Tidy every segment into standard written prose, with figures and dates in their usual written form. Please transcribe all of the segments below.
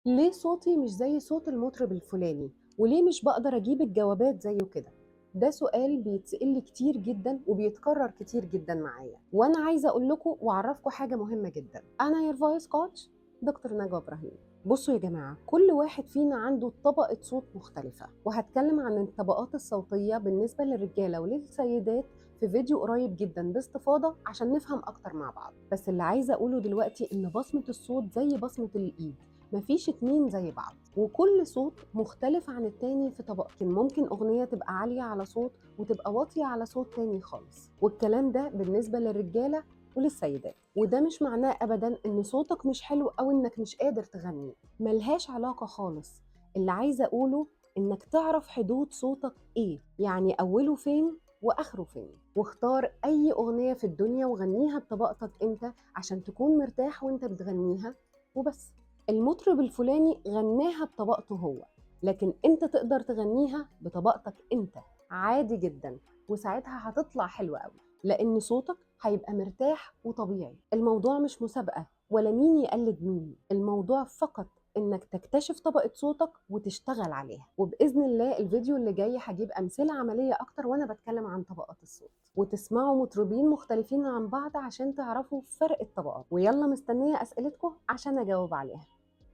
ليه صوتي مش زي صوت المطرب الفلاني؟ وليه مش بقدر اجيب الجوابات زيه كده؟ ده سؤال بيتسأل لي كتير جدا وبيتكرر كتير جدا معايا، وانا عايزه اقول لكم واعرفكم حاجة مهمة جدا. انا your voice coach دكتور نجوى ابراهيم. بصوا يا جماعة، كل واحد فينا عنده طبقه صوت مختلفة، وهتكلم عن الطبقات الصوتية بالنسبة للرجاله وللسيدات في فيديو قريب جدا باستفاضة عشان نفهم اكتر مع بعض. بس اللي عايزه اقوله دلوقتي ان بصمة الصوت زي بصمة الايد، مفيش اتنين زي بعض، وكل صوت مختلف عن التاني في طبقتين. ممكن أغنية تبقى عالية على صوت وتبقى واطية على صوت تاني خالص، والكلام ده بالنسبة للرجالة وللسيدات. وده مش معناه أبدا إن صوتك مش حلو أو إنك مش قادر تغني، ملهاش علاقة خالص. اللي عايزة أقوله إنك تعرف حدود صوتك إيه، يعني أوله فين وآخره فين، واختار أي أغنية في الدنيا وغنيها بطبقتك أنت عشان تكون مرتاح وأنت بتغنيها وبس. المطرب الفلاني غناها بطبقته هو، لكن انت تقدر تغنيها بطبقتك انت عادي جدا، وساعتها هتطلع حلوة قوي لان صوتك هيبقى مرتاح وطبيعي. الموضوع مش مسابقة ولا مين يقلد مين، الموضوع فقط انك تكتشف طبقة صوتك وتشتغل عليها. وبإذن الله الفيديو اللي جاي هجيب أمثلة عملية أكتر وأنا بتكلم عن طبقات الصوت، وتسمعوا مطربين مختلفين عن بعض عشان تعرفوا فرق الطبقات. ويلا مستنية أسئلتكم عشان أجاوب عليها.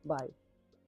bye.